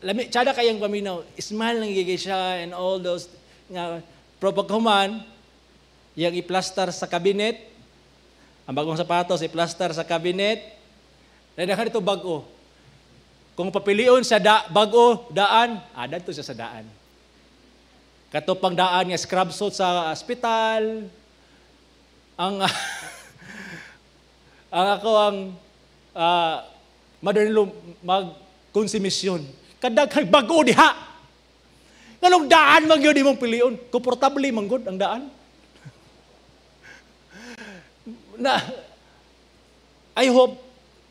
lami, tsada kayang paminaw, smile lang gigay siya and all those, nga, pero paghuman, iyang i-plaster sa cabinet, ang bagong sapatos, i-plaster sa cabinet, na dito bag-o. Kung papilion sa da, bag-o, daan, to siya sa daan. Kato pang daan nga scrub suit sa ospital, ang ako ang mother-in-law magkonsumisyon. Kadaghang bag-o diha. Nganong daan man gyud imong pilion? Komportable man gud ang daan. Na I hope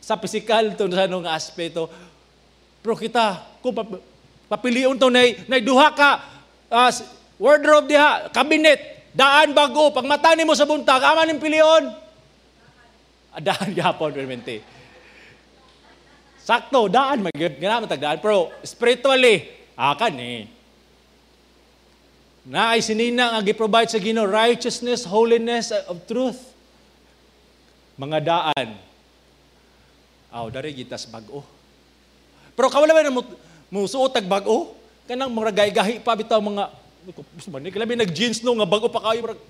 sa physical to sa nung aspeto. Pero kita kung papilion to nay duha ka wardrobe diha, cabinet, daan, bago, pag mata nimo sa buntag, ama ning pilion? Ah, daan gyapon permente. Sakto, daan man gyud, ganahan tag daan, pero spiritually, kani. Na ay sinina nga gi-provide sa Ginoo, righteousness, holiness of truth. Mga daan. Aw, dari gitas bag-o. Pero kawala ba na mo musuot tag bag-o? Kanang mga gahi pa bitaw, mga gusto man ni labi nag jeans no nga bag-o pa kayo, murag.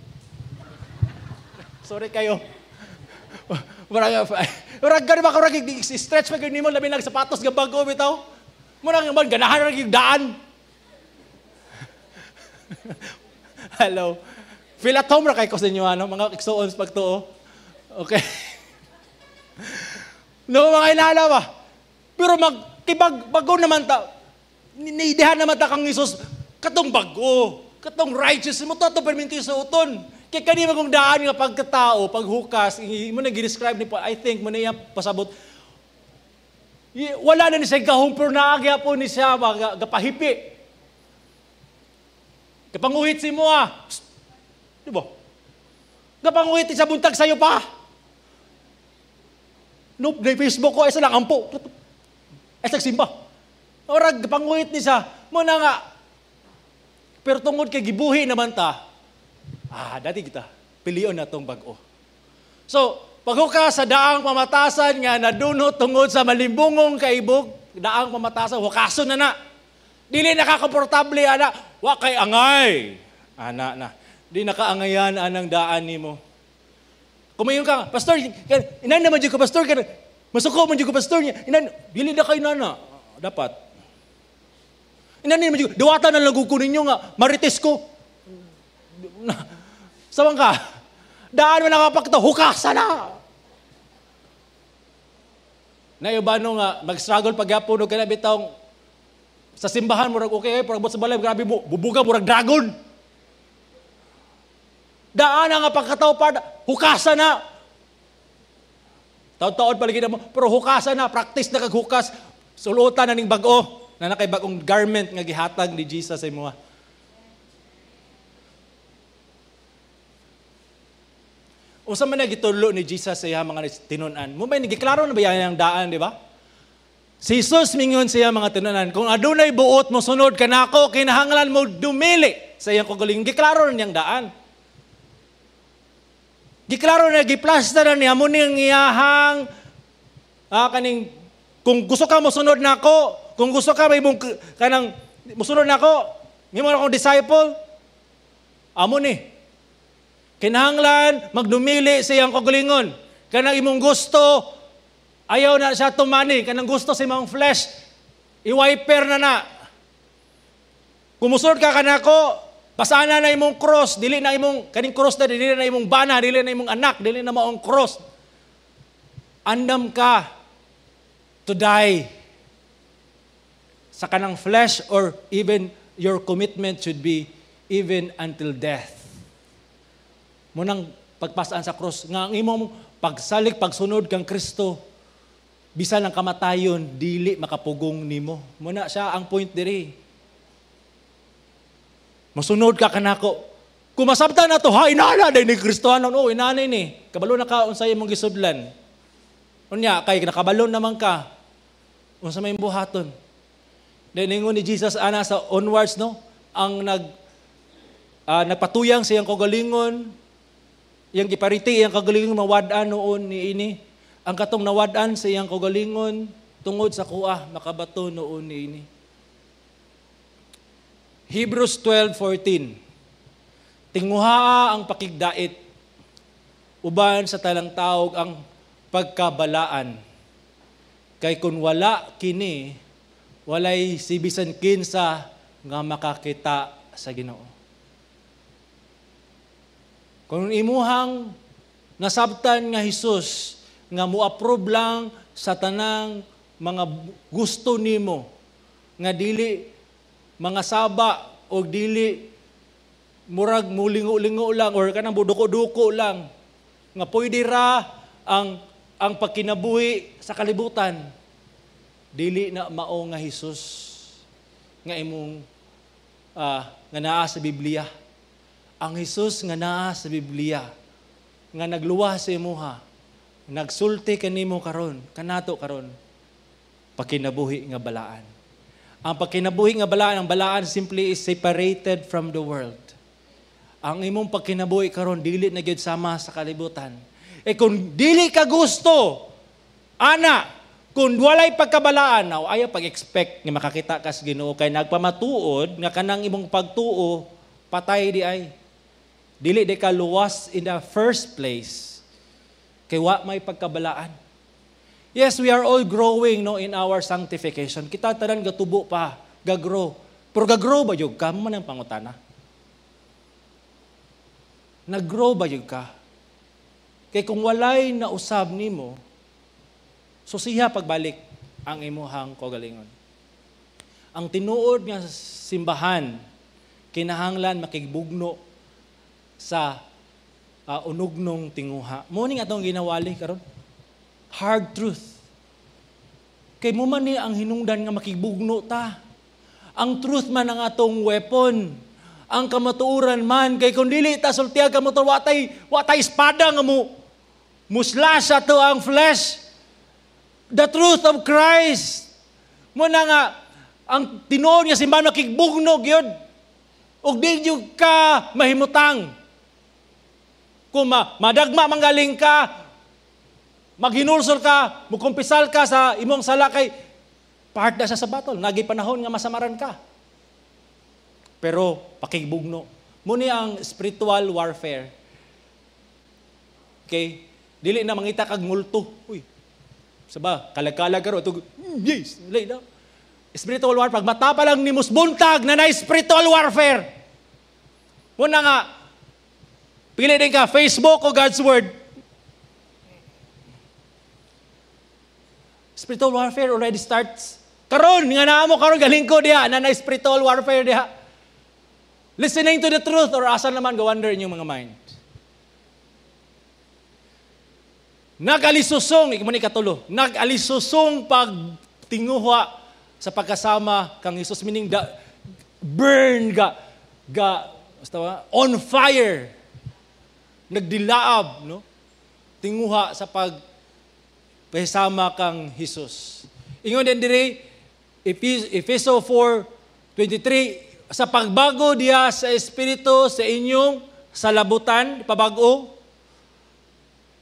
Sorry kayo. Murag murag gani ba, murag stretch pa gyud nimo, labi nag sapatos nga bag-o bitaw. Murag man ganahan ra gyud daan. Hello. Feel at home ra kay ko sa inyo, ano, mga igsuon sa pagtuo. Okay. No, mga inala ba? Pero mag kibag bago naman ta. Niidehan naman ta kang Hesus katong bago, katong righteous mo to perminti sa uton. Kay kani magong daan nga pagkatao, paghukas, mo na gi-describe ni, I think mo na iya pasabot. Wala na ni siya gahom, pero naagya po ni siya gapahipi. Kapanguhit si mo ah. Psst. Di ba? Kapanguhit sa buntag sayo pa. No, na Facebook ko, isa lang ampo. Ay, simba. Orag, panguhit ni siya. Muna nga. Pero tungod kay gibuhi naman ta, dati kita, pilion na tong bag-o. So, paghuka sa daang pamatasan nga nadunot tungod sa malimbungong kaibog, daang pamatasan, hukason na na. Dili nakakomportable, ana, wa kay angay. Ana na. Di nakaangayan anang daan nimo. Kumayon ka, "Pastor, inan naman ko, pastor, masuko man ko, pastor." Inan, dili na kay nana. Dapat. Inan naman ko, duwata na lang ko ninyo nga, marites ko. Sawang ka, daan mo nakapagto, hukasa na. Naiba no nga, mag-struggle pagyapon o kaya bitawng sa simbahan, murag okay, pero sa balay, grabe mo, bubuga, murag dragon. Daan nga pagkatao pa, hukasa na. Taon-taon palagi na mo, pero hukasa na, practice na kag hukas, sulutan na ning bag-o, na nakay bagong garment nga gihatag ni Jesus sa imo. Unsa man gitudlo ni Jesus sa iyang mga tinun-an? Mo may giklaro na ba yan ang daan, di ba? Si Jesus mingon sa iyang mga tinun-an, "Kung adunay buot mo sunod kanako, kinahanglan mo dumili sa iyang kaugalingon." Giklaro na niyang daan. Giklaro na, giplasta na niya mo niyang iyahang kaning kung gusto ka mosunod nako, kung gusto ka may mong kanang mosunod nako, ngimo na akong disciple, amo ni. Kinahanglan magdumili sa iyang kaugalingon. Kanang imong gusto, ayaw na siya tumani. Kanang gusto sa imong flesh, i-wiper na na. Kung musunod ka kanako, pasana na imong cross, dili na imong kaning cross na, dili na imong bana, dili na imong anak, dili na maong cross. Andam ka to die sa kanang flesh, or even your commitment should be even until death. Munang pagpasaan sa cross, nga ang imong pagsalig, pagsunod kang Kristo, bisan ang kamatayon, dili makapugong nimo. Muna siya ang point diri. Masunod ka kanako. Kung masabtan na to, ha, inana day ni Kristohanon. Oh, inana ni. Kabalo na ka unsay imong gisudlan. Unya, kay nakabalo naman ka. Unsa may buhaton. Then ningon ni Jesus ana sa onwards, no, ang nagpatuyang sa iyang kaugalingon, iyang gipariti iyang kaugalingon mawad-an noon niini. Ang katong nawad-an sa iyang kaugalingon tungod sa kuha makabato noon niini. Hebrews 12:14. Tinguhaa ang pakigdait uban sa talang tawag ang pagkabalaan. Kay kung wala kini, walay si bisan kinsa nga makakita sa Ginoo. Kung imuhang nasabtan nga Hesus nga mo-approve lang sa tanang mga gusto nimo nga dili mga saba O dili murag mulingo-lingo lang or kanang buduko-duko lang nga pwede ra ang pagkinabuhi sa kalibutan. Dili na mao nga Hesus nga imong nga naa sa Biblia. Ang Hesus nga naa sa Biblia nga nagluwas sa imuha, nagsulti kanimo karon, kanato karon, pagkinabuhi nga balaan. Ang pagkinabuhi nga balaan, ang balaan simply is separated from the world. Ang imong pagkinabuhi karon dili na gyud sama sa kalibutan. Eh kung dili ka gusto, ana, kung walay pagkabalaan, now, ayaw pag-expect nga makakita ka sa Ginoo kay nagpamatuod nga kanang imong pagtuo patay di ay. Dili di ka luwas in the first place kay wa may pagkabalaan. Yes, we are all growing, no, in our sanctification. Kita tanan gatubo pa, gagrow. Pero gagrow ba jud ka? Mao man ang pangutana. Nag-grow ba jud ka? Kay kung walay nausab nimo, susiha pagbalik ang imuhang kaugalingon. Ang tinuod nga simbahan kinahanglan makigbugno sa unugnong tinguha. Mao ning atong ginawali karon. Hard truth. Kay mao man ni ang hinungdan nga makigbugno ta. Ang truth man ang atong weapon. Ang kamatuoran man kay kung dili ta sultiag kamatuoran, watay espada nga mo muslash ato ang flesh. The truth of Christ. Mao na nga ang tinuod nga simbahan makigbugno gyud. Ug di gyud ka mahimutang. Kung madagma manggaling ka, maghinulsol ka, mukumpisal ka sa imong sala kay part na siya sa battle. Nagi panahon nga masamaran ka. Pero pakigbugno. Mao ni ang spiritual warfare. Okay? Dili na mangita kag multo. Uy. Saba, kalag-kalag karon ito. Yes, dili na. Spiritual warfare, pag mata pa lang ni buntag na na spiritual warfare. Mao na nga pili din ka Facebook o God's Word. Spiritual warfare already starts. Karon nga naa mo karon galing ko diha na na spiritual warfare diha. Listening to the truth or asa naman go wonder inyong mga mind. Nagalisusong, ikaw man ikatulo, nagalisusong pagtinguha sa pagkasama kang Hesus, meaning da, burn ga, ga, basta ba? On fire. Nagdilaab, no? Tinguha sa pagpasama kang Hesus. Ingon din dire, Efeso 4:23, sa pagbago diya sa Espiritu sa inyong salabutan, pabago.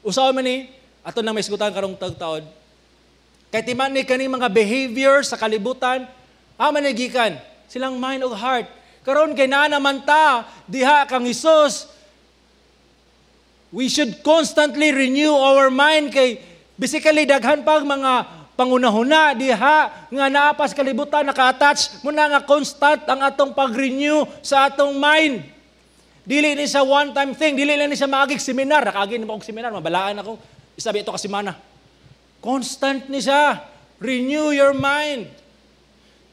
Usaw man ni, ato nang may isgutan karong tagtaod. Kay timan ni kaning mga behavior sa kalibutan, ama ni gikan silang mind ug heart. Karon kay naa naman ta diha kang Hesus, we should constantly renew our mind kay basically daghan pag mga pangunahuna diha nga naa pa sa kalibutan naka-attach mo na nga constant ang atong pag-renew sa atong mind. Dili ni sa one-time thing, dili lang ni sa maagig seminar. Nakaagi na ba akong seminar, mabalaan ako. Isabi ito ka semana. Constant ni siya. Renew your mind.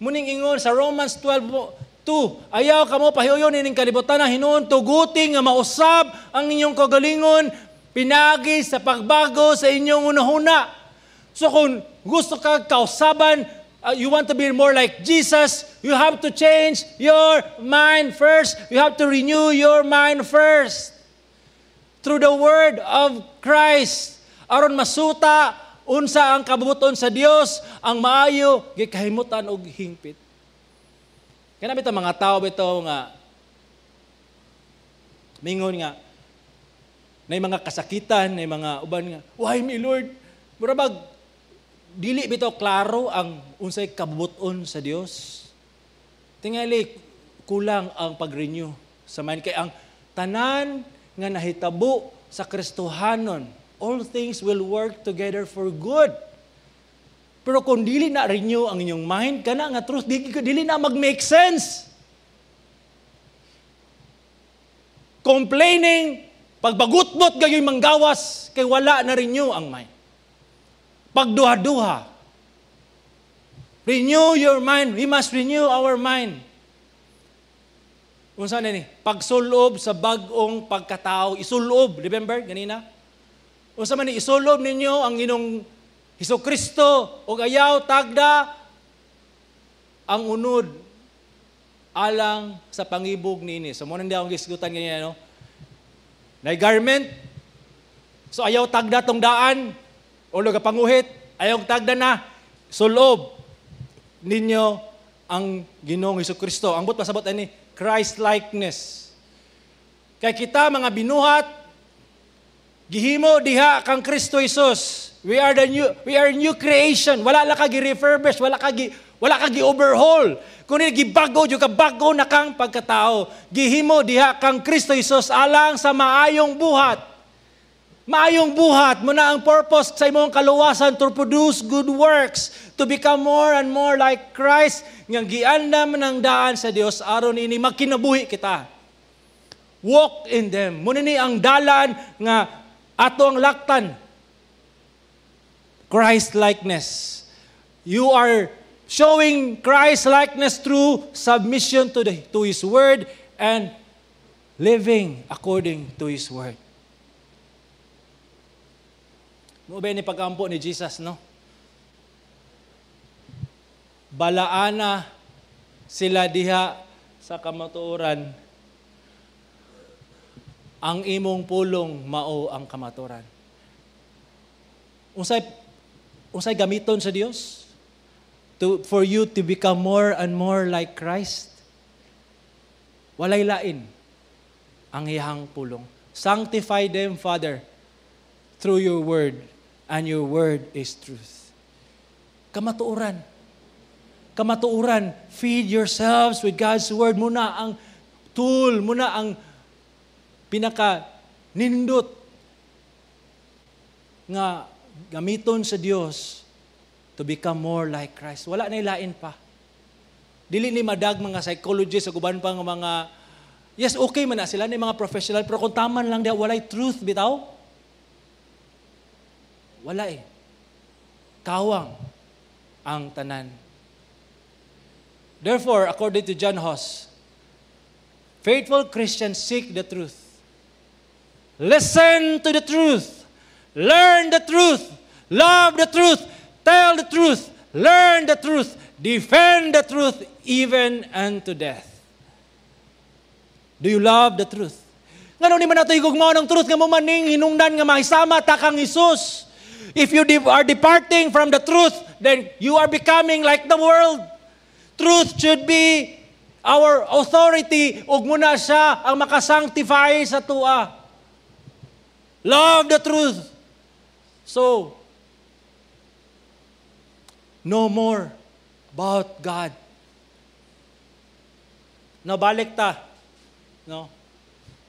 Muning ingon sa Romans 12:2, ayaw kamo pahiuyon ining kalibutan na hinuon tuguti nga mausab ang inyong kagalingon pinagi sa pagbago sa inyong hunahuna. So kung gusto ka kausaban, you want to be more like Jesus, you have to change your mind first. You have to renew your mind first. Through the word of Christ. Aron masuta unsa ang kabubuton sa Dios, ang maayo gikahimutan og hingpit. Kana bitaw mga tao bitaw nga mingon nga nay mga kasakitan, nay mga uban nga, "Why me, Lord?" Mura bag dili bitaw klaro ang unsay kabubuton sa Dios. Tingali kulang ang pag-renew sa mind kay ang tanan nga nahitabo sa Kristohanon, all things will work together for good. Pero kung dili na renew ang inyong mind, kana nga truth, dili na mag-make sense. Complaining, pagbagutbot gayoy manggawas, kay wala na renew ang mind. Pagduha-duha. Renew your mind. We must renew our mind. Unsa na ni? Pagsulob sa bag-ong pagkatao. Isulob, remember ganina? Unsa man ni isulob ninyo ang Ginoong Hesus Kristo ug ayaw tagda ang unod alang sa pangibog niini. So mo nang akong gisgutan ganina, no? Nay garment. So ayaw tagda tong daan o lugar panguhit, ayaw tagda na sulob ninyo ang Ginoong Hesus Kristo. Ang buot pasabot ani Christ-likeness. Kay kita mga binuhat gihimo diha kang Kristo Jesus. We are new creation. Wala la ka gi-refurbish, wala ka gi-overhaul. Kundi gibago jud ka, bag-o na kang pagkatao. Gihimo diha kang Kristo Jesus alang sa maayong buhat. Maayong buhat mo na ang purpose sa imong kaluwasan, to produce good works, to become more and more like Christ nga giandam ng daan sa Dios aron ini magkinabuhi kita. Walk in them. Muna ni ang dalan nga ato ang laktan. Christ-likeness. You are showing Christ-likeness through submission to His Word and living according to His Word. Mo ba ni pag-ampo ni Jesus, no? Balaana sila diha sa kamatuoran. Ang imong pulong mao ang kamatuoran. Unsay gamiton sa Dios to for you to become more and more like Christ? Walay lain ang iyang pulong. Sanctify them, Father, through your word, and your word is truth. Kamatuoran. Kamatuoran. Feed yourselves with God's word. Muna ang tool, muna ang pinaka nindot nga gamiton sa Dios to become more like Christ. Wala na lain pa. Dili ni madag mga psychologists ug uban pa nga mga, yes, okay man na sila ni mga professional, pero kung taman lang diha, walay truth bitaw. Wala eh. Kawang ang tanan. Therefore, according to John Huss, faithful Christians seek the truth. Listen to the truth. Learn the truth. Love the truth. Tell the truth. Learn the truth. Defend the truth even unto death. Do you love the truth? Ngano ni man nato higugmaon ang truth nga mo maning hinungdan nga mahisama ta kang Hesus? If you are departing from the truth, then you are becoming like the world. Truth should be our authority ug muna siya ang makasanctify sa tua. Love the truth. So, know more about God. No, balik ta. No?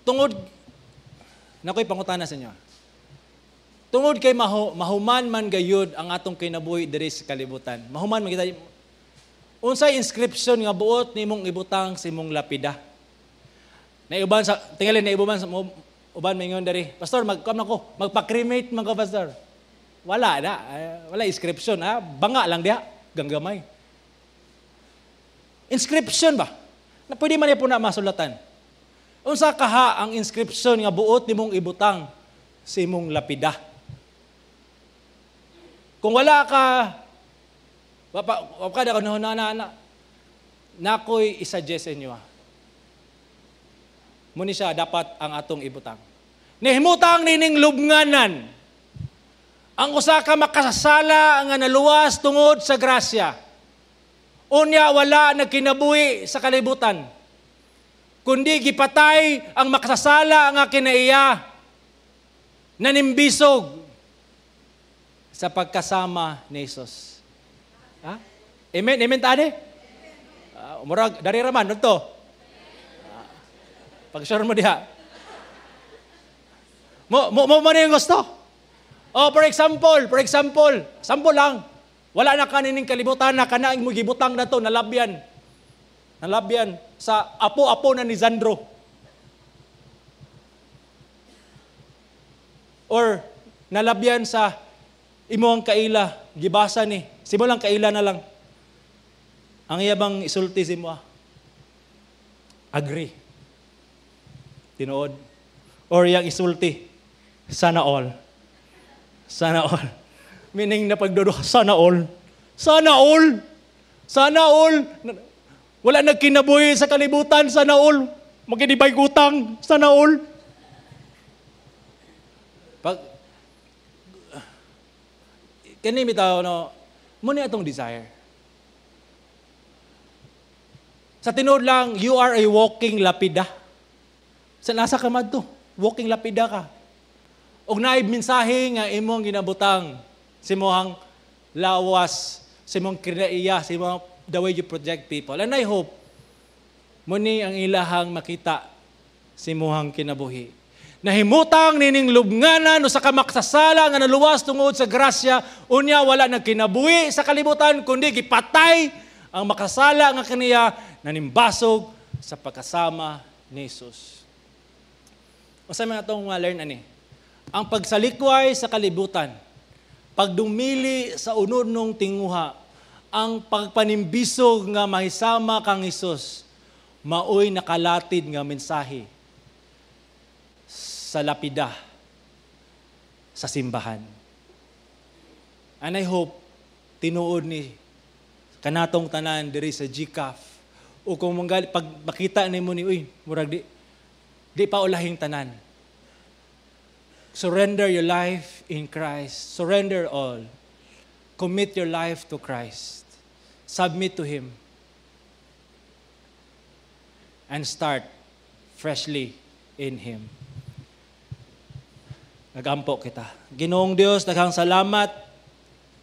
Tungod, nakoy pangutana sa inyo. Tungod kay mahuman man gayud ang atong kinabuhi diri sa kalibutan. Mahuman man kita. Unsay inscription nga buot nimong ibutang sa imong lapida? Naiuban sa tingali naiuban sa uban maingon diri, "Pastor, magkam nako, magpa-cremate man ko, pastor." Wala na, wala inscription ha, banga lang diha, ganggamay. Inscription ba? Na pwede man po na masulatan. Unsa kaha ang inscription nga buot nimong ibutang sa imong lapida? Kung wala ka, wapa, wapa ka na, na, na, na, nakoy isuggest inyo. Muni siya dapat ang atong ibutang. Nihimutang nining lubnganan ang usa ka makasasala nga naluwas tungod sa grasya. Unya wala nagkinabuhi sa kalibutan, kundi gipatay ang makasasala nga kinaiya, nanimbisog sa pagkasama ni Jesus. Ha? Amen? Amen tani? Murag, dari raman, to. Pag-sure mo diha. Mo yung gusto. Oh, for example, sample lang. Wala na kanining kalibutan na kana mo gibutang na to, nalabyan. Nalabyan sa apo-apo na ni Zandro. Or nalabyan sa imong kaila, gibasa ni. Simo lang kaila na lang. Ang iya bang isulti si mo? Agree. Tinuod. Or iyang isulti, "Sana all. Sana all." Meaning na pagdudo, "Sana all. Sana all. Sana all. Wala nagkinabuhi sa kalibutan, sana all. Magidibay utang, sana all." Pag kani bitaw, no, mao ni atong desire. Sa tinuod lang, you are a walking lapida. Sa nasa ka madto, walking lapida ka. Og naay mensahe nga imong ginabutang sa imong lawas, sa imong kinaiya, sa imong the way you project people. And I hope mao ni ang ilahang makita sa imong kinabuhi. Nahimutang nining lubnganan usa ka makasasala nga naluwas tungod sa grasya, unya wala nagkinabuhi sa kalibutan kundi gipatay ang makasala nga kaniya, nanimbasog sa pagkasama ni Jesus. Unsa man atong ma-learn ani? Ang pagsalikway sa kalibutan, pagdumili sa unodnong tinguha, ang pagpanimbisog nga mahisama kang Hesus, maoy nakalatid nga mensahe sa lapida sa simbahan. And I hope tinuod ni kanatong tanan diri sa GCAF o kung manggali, pag makita nimo ni, uy, murag di pa ulahing tanan. Surrender your life in Christ. Surrender all. Commit your life to Christ. Submit to Him. And start freshly in Him. Nagampo kita. Ginoong Dios, daghang salamat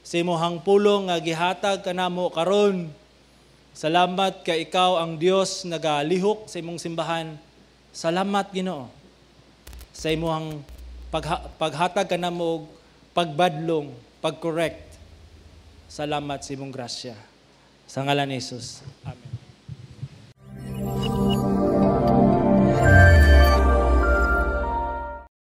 sa imong pulong nga gihatag kanamo karon. Salamat kay ikaw ang Dios nagalihok sa imong simbahan. Salamat, Ginoo, sa imong paghatag kanamo og pagbadlong, pag-correct. Salamat sa imong grasya. Sa ngalan ni Jesus. Amen.